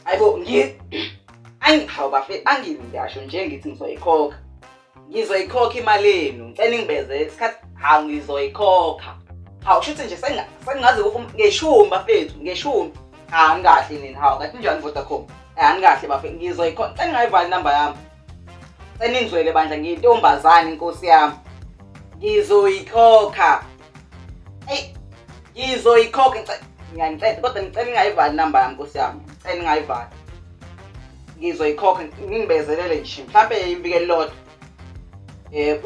Hayibo ngi hawu bafethu angiyasho nje ngithi ngizoyikhokha. Ngizoyikhokha imali yenu. Ngicela ningibeze isikhathi hawu ngizoyikhokha. Hawu shuthi nje sengingaze kufa ngeshumi bafethu ngeshumi. Hawu nikahle nini hawu kanti njani Vodacom? Eh anikahle bafethu ngizoyikhokha. Ngicela ningayivali inamba yami. Seningizwele bandla ngiyintombazane inkosi yami. Ngizoyikhokha. Ey ngizoyikhokha ngicela ngiyanicela kodwa ngicela ningayivali inamba yami nkosi yami. Ngicela ningayivali. Ngizoyikhokha ningibezelele nje mhlampe iviki elilodwa. Eh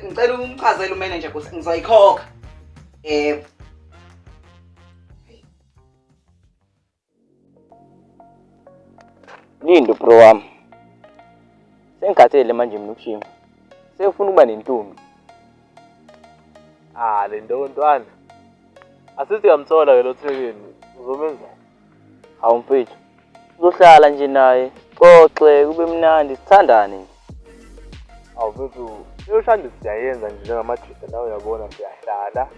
ngicela umchazele umanager nkosi ngizoyikhokha. Eh Lindo bro wami. Sengikhathele manje mina ukushima. Sengifuna ukuba nentombi. Ah, le nto ntwana. Asithi uyamthola ke lo Thekeni. Uzomenzani? Hawu mfethu. Uzohlala nje naye, sixoxe, kube mnandi, sithandane nje. Awu mfethu, leyo siyayenza nje njengamajita nawe uyabona siyahlala.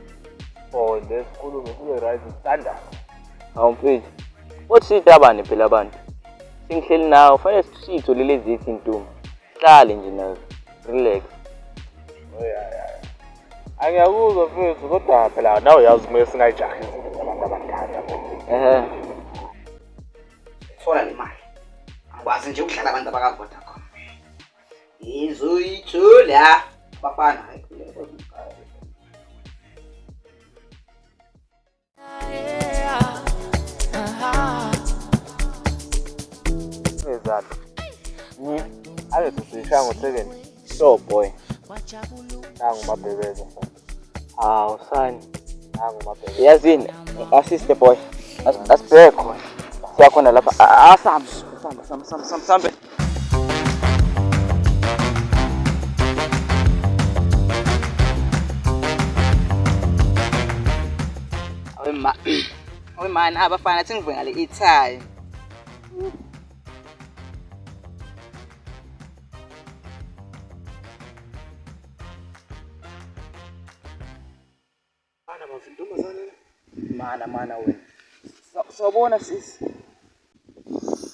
Sifonde, sikhulume, sibe right, sithandane. Hawu mfethu. Futhi siyitabane phela abantu. Sengihleli nawe, fanele siyitholele ezethu intombi. Sihlale nje nazo. Relax. Oh ya ya. Angiyakuzwa mfethu kodwa phela nawe uyazi kumele singayijahi izinto zabantu abadala yabo. Ehhe. Thola le mali. Angikwazi nje ukudlala abantu abaka-Vodacom. Ngizoyithola. Bafana hayi. Ngezalo. Ake sisishaya ngo-second. So boy. Nangu mabhebeza. Hawu sani. Nangu mabhebeza. Yazini, assist boy. Asibheke khona. Siyakhona lapha. Asambe. Sambe sambe sambe sambe sambe. Awe ma. Awe man abafana athi ngivuke ngale i-time. Mana mazintombazane. Mana mana wena. Sawubona sisi.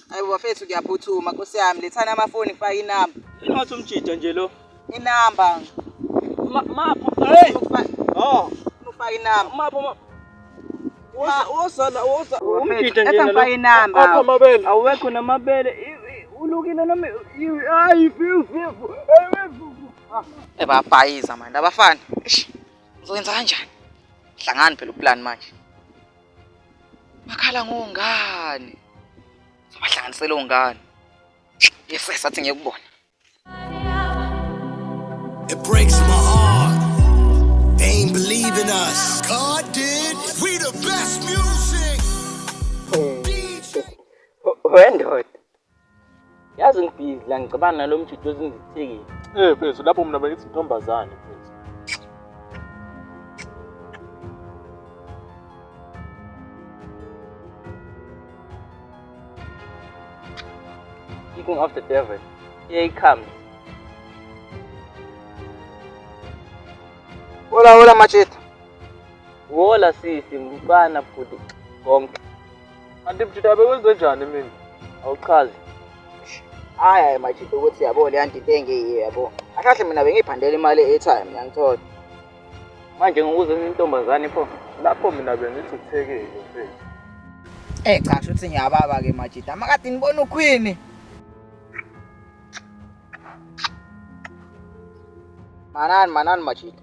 Hayi bafethu kuyaphuthuma nkosi yami lethani amafoni ngifake inamba. Ingathi umjida nje lo. Inamba. Mapho. Hey. Oh. Ufake inamba. Mapho ma. Woza woza la woza. Umjida nje Ethi lo. ngifake inamba. Apha amabele. Awekho namabele. Ulukile noma hayi fiu fiu. Ebabhayiza manje abafana. Eish. Ngizokwenza kanjani? Hlangani phela uplan manje. Bakhala ngongane. Sobahlanganisela ongane. Yes, sathi ngiyekubona. It breaks my heart. They ain't believe in us. God did. We the best music. DJ. Wendoda. Yazi ngibhizi la ngicabanga nalo mjida ozenza ithekisi. Eh mfethu lapho mina bengithi intombazane mfethu. Speaking of the devil, here he comes. Hola hola macheta. Wola sisi mfana bhuti konke. Kanti mjita bekwenze njani mina? Awuchazi. Hayi hayi macheta ukuthi yabo le anti into engiyiyo yabo. Akahle mina bengiyiphandela imali e-airtime ngiyangithola. Manje ngokuzenza intombazane pho. Lapho mina bengithi uthekile mfethu. Eh cha shuthi ngiyababa ke macheta. Makade nibona uQueen. Manani manani macheta.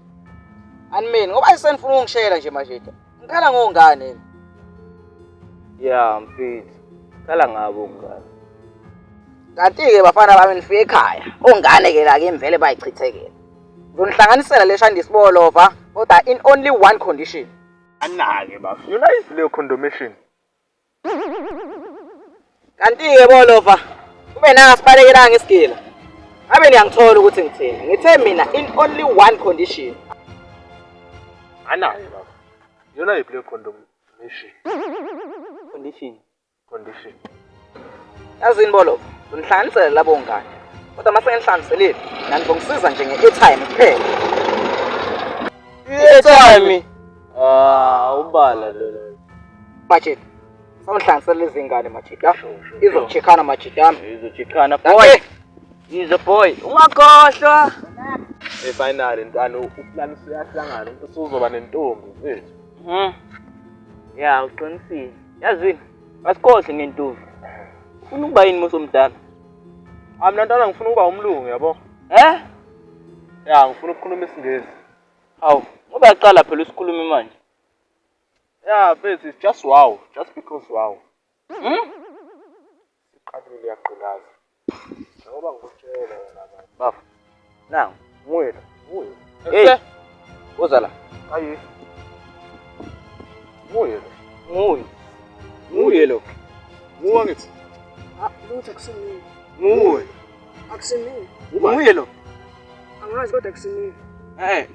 Animini ngoba senifuna ukungishela nje macheta. Ngikhala ngongane. Ya mfethu. Khala ngabo ngane. Kanti-ke bafana bami nifike ekhaya. Ongane ke la kimi vele bayichithekela. Ngizonihlanganisela le shandisi bolova kodwa in only one condition. Anake bafo. Yona is leyo condomation. Kanti-ke bolova kube nangasibalekela ngesigila. Ngabe niyangithola ukuthi ngithini? Ngithe mina in only one condition. Anake bafo. Yona yiphi leyo condomation? Condition. Condition. Yazini bolova, ngizonihlanganisela labo ngane. Kodwa uma senginihlanganiselile, nani nizongisiza nje nge-airtime kuphela. I-airtime. Ah, ubala lo. Budget. Sawunhlanganisela lezi ngane majita. Izocheckana majita. Izocheckana boy. Izo boy, ungakhohlwa. Hey finally ntwana uplan usuyahlangana usuzoba nentombi mfethu. Ya, uqinisile. Yazini, asikhohle ngentombi. Ufuna ukuba yini mosomdala? Ah mina ntwana ngifuna ukuba umlungu yabo. Eh? Ya ngifuna ukukhuluma isiNgisi. Hawu, ngoba yaqala phela usikhulume manje. Ya mfethu it's just wow, just because wow. Iqalile iyagqilaza. Njengoba ngikutshela wena baba. Baba. Now, Nguye lo, nguye. hey. Woza la. Ayi. Nguye lo. Nguye. Nguye lo. Nguwe ngithi. Ah, lutho akusimina. Nguye. Akusimina. Nguye lo. Angazi kodwa akusimina. Eh.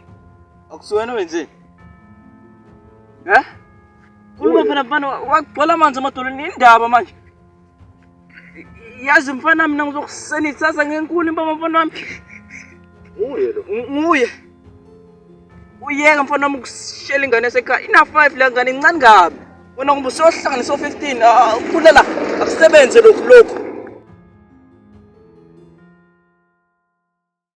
Akusuwena wenzeni? Eh? Khuluma phela mfana wagcwala amanzi emadolweni indaba manje. Yazi mfana mina ngizokusenithaza ngenkulu impama mfana wami. Nguye lo. Nguye. Uyeka mfana wami ukushela ingane yasekhaya. Ina 5 le ngane incane kabi. Wena ngoba usohlanganisa o 15 ah, ukhulela akusebenze lokhu lokhu.